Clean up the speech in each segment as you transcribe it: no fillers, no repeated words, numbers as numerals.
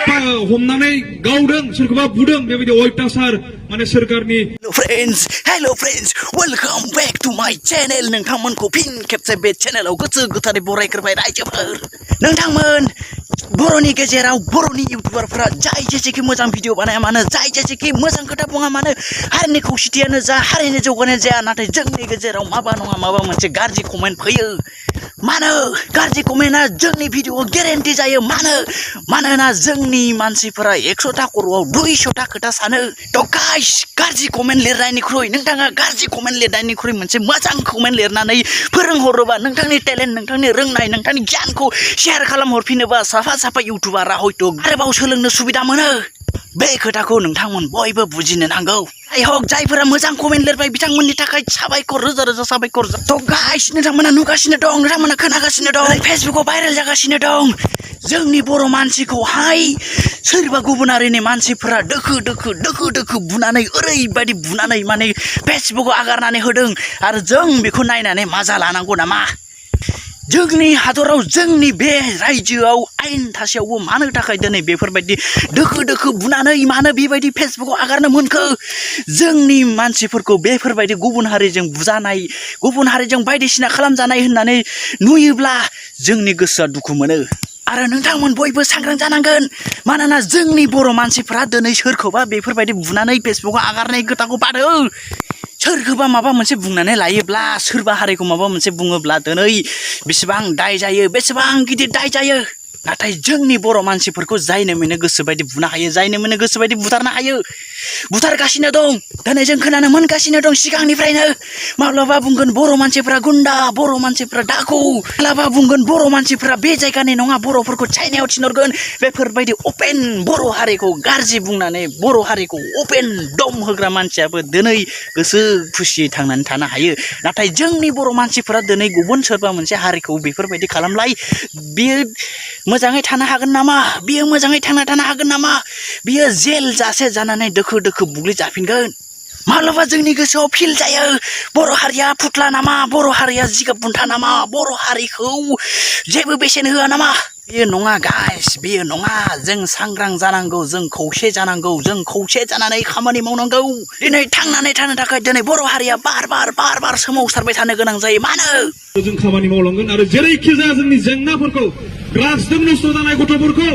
हमनानै गावदों सोरखौबा बुदों बेबायदि अयथासार माने सोरखारनि Hello friends, welcome back to my channel. नोंथांमोनखौ फिन खेबसे बे चेनेलाव गोसो गोथारै बरायग्रोबाय रायजोफोर। नोंथांमोन बर'नि गेजेराव बर'नि इउटिउबारफोरा जाय जेसेखि मोजां भिडिअ बानाया मानो, जाय जेसेखि मोजां खोथा बुङा मानो, हारिनि खौसेथियानो जा हारिनि जौगानायानो जाया, नाथाय जोंनि गेजेराव माबा नङा माबा मोनसे गाज्रि कमेन्ट फैयो। मानो गाज्रि कमेन्टआ जोंनि भिडिअआव गेरेन्टि जायो? मानोना जोंनि मानसिफोरा 100टा खर'आव 200टा खोथा सानो। थ' गाइस, गाज्रि कमेन्ट लिरनायनिख्रुइ नोंथाङा गाज्रि कमेन्ट लिरनायनिख्रुइ मोनसे मोजां कमेन्ट लिरनानै फोरोंहरोबा, नोंथांनि टेलेन्ट, नोंथांनि रोंनाय, नोंथांनि गियानखौ शेयार खालामहरफिनोबा साफा इउटिउबारा हयथ' आरोबाव सोलोंनो सुबिदा मोनो। बे खोथाखौ नोंथांमोन बयबो बुजिनो नांगौ। जायफोरा मोजां कमेन्ट लिरबाय बिथांमोननि थाखाय साबायखर, रोजा रोजा साबायखर। थ' गाइस, नोंथांमोना नुगासिनो दं, नोंथांमोना खोनागासिनो दं, फेसबुकाव भाइरेल जागासिनो दं। जोंनि बर' मानसिखौहाय सोरबा गुबुन हारिनि मानसिफोरा दोखो बुनानै, ओरैबायदि बुनानै माने फेसबुकाव आगारनानै होदों। आरो जों बेखौ नायनानै मजा लानांगौ नामा? जोंनि हादराव, जोंनि बे रायजोआव आयेन थासेयावबो मानो थाखाय दिनै बेफोरबायदि दोखो बुनानै मानो बेबायदि फेसबुकाव आगारनो मोनखो? जोंनि मानसिफोरखौ बेफोरबायदि गुबुन हारिजों बुजानाय, गुबुन हारिजों बायदिसिना खालामजानाय होननानै नुयोब्ला जोंनि गोसोआ दुखु मोनो। आरो नोंथांमोन बयबो सांग्रां जानांगोन। मानोना जोंनि बर' मानसिफ्रा दिनै सोरखौबा बेफोरबायदि बुनानै फेसबुकाव आगारनाय खोथाखौ बादो। सोरखौबा माबा मोनसे बुंनानै लायोब्ला, सोरबा हारिखौ माबा मोनसे बुङोब्ला दिनै बेसेबां दाय जायो, बेसेबां गिदिर दाय जायो। नाथाय जोंनि बर' मानसिफोरखौ जायनो मोनो गोसोबायदि बुनो हायो, जायनो मोनो गोसोबायदि बुथारनो हायो, बुथारगासिनो दं। दिनै जों खोनानो मोनगासिनो दं सिगांनिफ्रायनो। माब्लाबा बुंगोन बर' मानसिफ्रा गुन्दा, बर' मानसिफ्रा डाकु, माब्लाबा बुंगोन बर' मानसिफ्रा बे जायगानि नङा, बर'फोरखौ चाइनायाव थिनहरगोन। बेफोरबायदि अपेन बर' हारिखौ गाज्रि बुंनानै बर' हारिखौ अपेन दम होग्रा मानसियाबो दिनै गोसो खुसियै थांनानै थानो हायो। नाथाय जोंनि बर' मानसिफोरा दिनै गुबुन सोरबा मोनसे हारिखौ बेफोरबायदि खालामलाय, बियो मोजाङै थानो हागोन नामा? बियो मोजाङै थांना थानो हागोन नामा? बियो जेल जासे जानानै दोखो बुग्लि जाफिनगोन। माब्लाबा जोंनि गोसोआव फिल जायो, बर' हारिया फुथ्ला नामा? बर' हारिया जिगाब बुन्था नामा? बर' हारिखौ जेबो बेसेन होआ नामा? बेयो नङा गाइस, बेयो नङा। जों सांग्रां जानांगौ, जों खौसे जानांगौ, जों खौसे जानानै खामानि मावनांगौ। दिनै थांनानै थानो थाखाय दिनै बर' हारिया बार सोमावसारबाय थानो गोनां जायो। मानो? जों खामानि मावलांगोन आरो जेरैखि जाया जोंनि जेंनाफोरखौ, ड्राग्सजों नस्थ' जानाय गथ'फोरखौ,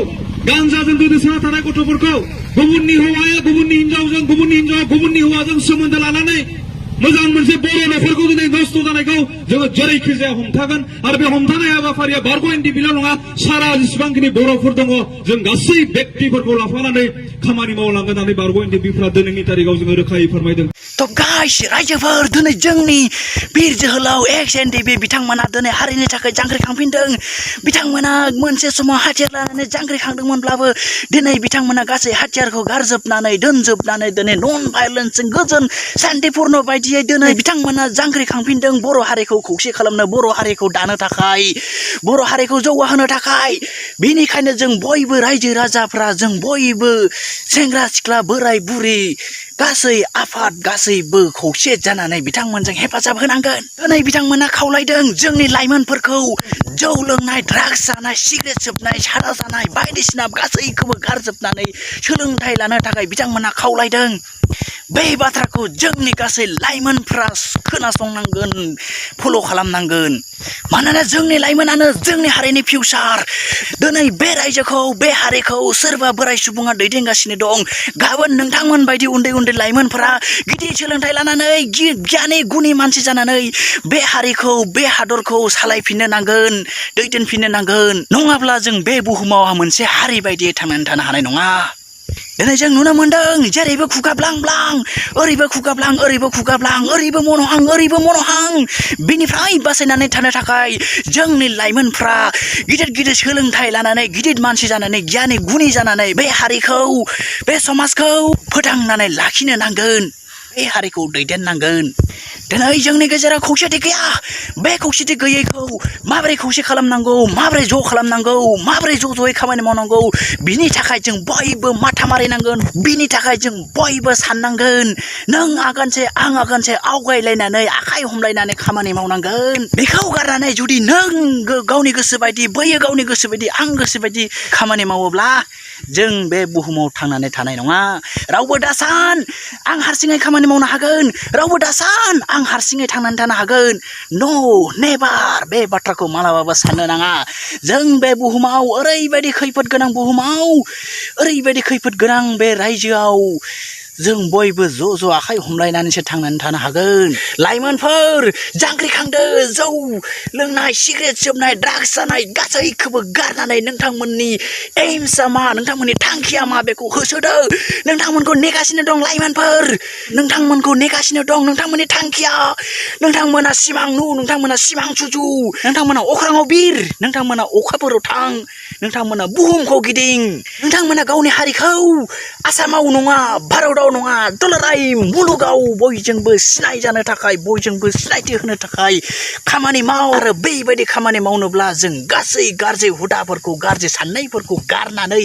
गान्जाजों गोदोसोना थानाय गथ'फोरखौ, गुबुननि हौवाया गुबुननि हिनजावजों, गुबुननि हिनजावा गुबुननि हौवाजों सोमोन्दो लानानै मोजां मोनसे बर' न'खरखौ दिनै नस्थ' जानायखौ जोङो जेरैखि जाया हमथागोन। आरो बे हमथानाय हाबाफारिया बारग' एनडिपिल' नङा, सारा जेसेबांखिनि बर'फोर दङ, जों गासै व्यक्तिफोरखौ लाफानानै खामानि मावलांगोन होननानै बारग' एनडिपिफ्रा दिनैनि तारिखाव जोङो रोखायै फोरमायदों। थ' गाइस, रायजोफोर, दिनै जोंनि बिर जोहोलाव एक्स एनडिपि बिथांमोना दिनै हारिनि थाखाय जांख्रिखांफिनदों। बिथांमोना मोनसे समाव हाथियार लानानै जांख्रिखांदोंमोनब्लाबो दिनै बिथांमोना गासै हाथियारखौ गारजोबनानै दोनजोबनानै दिनै नन भायलेन्सजों गोजोन शान्तिपुर्ण बायदियै दिनै बिथांमोना जांख्रिखांफिनदों। बर' हारिखौ खौसे खालामनो, बर' हारिखौ दानो थाखाय, बर' हारिखौ जौगाहोनो थाखाय। बेनिखायनो जों बयबो रायजो राजाफ्रा, जों बयबो सेंग्रा सिख्ला बोराय बुरि गासै आफाद गासैबो खौसे जानानै बिथांमोनजों हेफाजाब होनांगोन। दिनै बिथांमोना खावलायदों जोंनि लाइमोनफोरखौ जौ लोंनाय, ड्राग्स जानाय, सिगारेट सोबनाय, सादा जानाय बायदिसिना गासैखौबो गारजोबनानै सोलोंथाइ लानो थाखाय बिथांमोना खावलायदों। बे बाथ्राखौ जोंनि गासै लाइमोनफ्रा खोनासंनांगोन, फल' खालामनांगोन। मानोना जोंनि लाइमोनानो जोंनि हारिनि फिउचार। दिनै बे रायजोखौ, बे हारिखौ सोरबा बोराय सुबुङा दैदेनगासिनो दं। गाबोन नोंथांमोन बायदि उन्दै लाइमोनफोरा गिदिर सोलोंथाइ लानानै, गियानि गुनि मानसि जानानै बे हारिखौ, बे हादरखौ सालायफिननो नांगोन, दैदेनफिननो नांगोन। नङाब्ला जों बे बुहुमाव मोनसे हारि बायदि थांनानै थानो हानाय नङा। दिनै जों नुनो मोनदों जेरैबो खुगा ब्लां ब्लां, ओरैबो खुगा ब्लां, ओरैबो खुगा ब्लां, ओरैबो मन'हां, ओरैबो मन'हां। बिनिफ्राय बासायनानै थानो थाखाय जोंनि लाइमोनफ्रा गिदिर सोलोंथाइ लानानै, गिदिर मानसि जानानै, गियानि गुनि जानानै बे हारिखौ, बे समाजखौ फोथांनानै लाखिनो नांगोन, बे हारिखौ दैदेननांगोन। दिनै जोंनि गेजेराव खौसेथि गैया बे खौसेथि गैयैखौ माबोरै खौसे खालामनांगौ माबोरै ज' खालामनांगौ माबोरै ज'यै खामानि मावनांगौ बिनि थाखाय जों बयबो माथा मारिनांगोन बिनि थाखाय जों बयबो साननांगोन नों आगानसे आं आगानसे आवगायलायनानै आखाइ हमलायनानै खामानि मावनांगोन बेखौ गारनानै जुदि नों गावनि गोसो बायदि बैयो गावनि गोसो बायदि आं गोसो बायदि खामानि मावोब्ला जों बे बुहुमाव थांनानै थानाय नङा रावबो दासान आं हारसिङै खामानि मावनो हागोन रावबो दासान आं हारसिङै थांनानै थानो हागोन न' नेभार बे बाथ्राखौ मालाबाबो साननो नाङा जों बे बुहुमाव ओरैबायदि खैफोद गोनां बुहुमाव ओरैबायदि खैफोद गोनां बे रायजोआव जों बयबो ज' आखाइ हमलायनानैसो थांनानै थानो हागोन लाइमोनफोर जांख्रिखांदो जौ लोंनाय सिगारेट सोबनाय ड्राग्स जानाय गासैखौबो गारनानै नोंथांमोननि एइम्सआ मा नोंथांमोननि थांखिया मा बेखौ होसोदो नोंथांमोनखौ नेगासिनो दं लाइमोनफोर नोंथांमोनखौ नेगासिनो दं नोंथांमोननि थांखिया नोंथांमोना सिमां नु नोंथांमोना सिमां सुजु नोंथांमोना अख्राङाव बिर नोंथांमोना अखाफोराव थां नोंथांमोना बुहुमखौ गिदिं नोंथांमोना गावनि हारिखौ आसामाव नङा भारताव नङा दुलाराय मुलुगाव बयजोंबो सिनाय जानो थाखाय बयजोंबो सिनायथि होनो थाखाय खामानि माव आरो बेबायदि खामानि मावनोब्ला जों गासै गाज्रि हुदाफोरखौ गाज्रि साननायफोरखौ गारनानै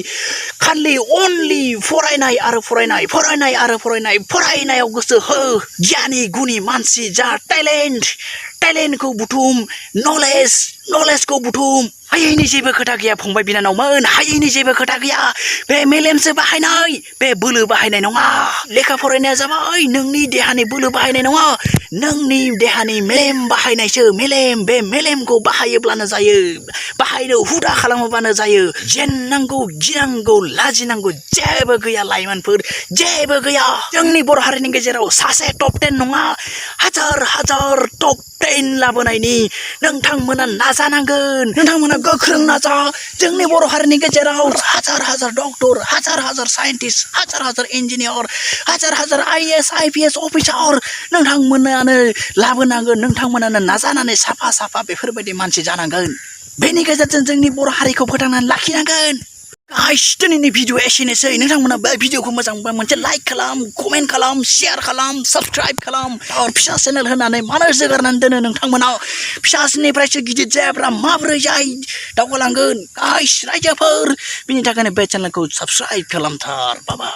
खालि अनलि फरायनाय आरो फरायनाय फरायनाय आरो फरायनाय फरायनायाव गोसो हो गियानि गुनि मानसि जा टेलेन्टखौ बुथुम नलेजखौ बुथुम हायैनि जेबो खोथा गैया फंबाय बिनानावमोन हायैनि जेबो खोथा गैया बे मेलेमसो बाहायनाय बे बोलो बाहायनाय नङा लेखा फरायनाया जाबाय नोंनि देहानि बोलो बाहायनाय नङा नोंनि देहानि मेलेम बाहायनायसो मेलेम बे मेलेमखौ बाहायोब्लानो जायो बाहायनो हुदा खालामोब्लानो जायो जेननांगौ गिनांगौ लाजिनांगौ जेबो गैया लाइमोनफोर जेबो गैया जोंनि बर' हारिनि गेजेराव सासे टप 10 नङा हाजार टप 10 लाबोनायनि नोंथांमोना नाजानांगोन नोंथांमोना गोख्रों नाजा जोंनि बर' हारिनि गेजेराव हाजार डक्टर हाजार साइन्टिस्ट हाजार इन्जिनियर हाजार IAS IPS अफिसार नोंथांमोनानो लाबोनांगोन नोंथांमोनानो नाजानानै साफा बेफोरबायदि मानसि जानांगोन बेनि गेजेरजों जोंनि बर' हारिखौ फोथांनानै लाखिनांगोन गाइस दिनैनि भिडिअ एसेनोसै नोंथांमोना बे भिडिअखौ मोजां मोनबा मोनसे लाइक खालाम कमेन्ट खालाम शेयार खालाम साबस्क्राइब खालाम और फिसा चेनेल होनानै मानो जोगारनानै दोनो नोंथांमोना फिसानिफ्रायसो गिदिर जायाब्ला माबोरै दावगालांगोन गाइस रायजोफोर बिनि थाखायनो बे चेनेलखौ साबस्क्राइब खालामथार बाबा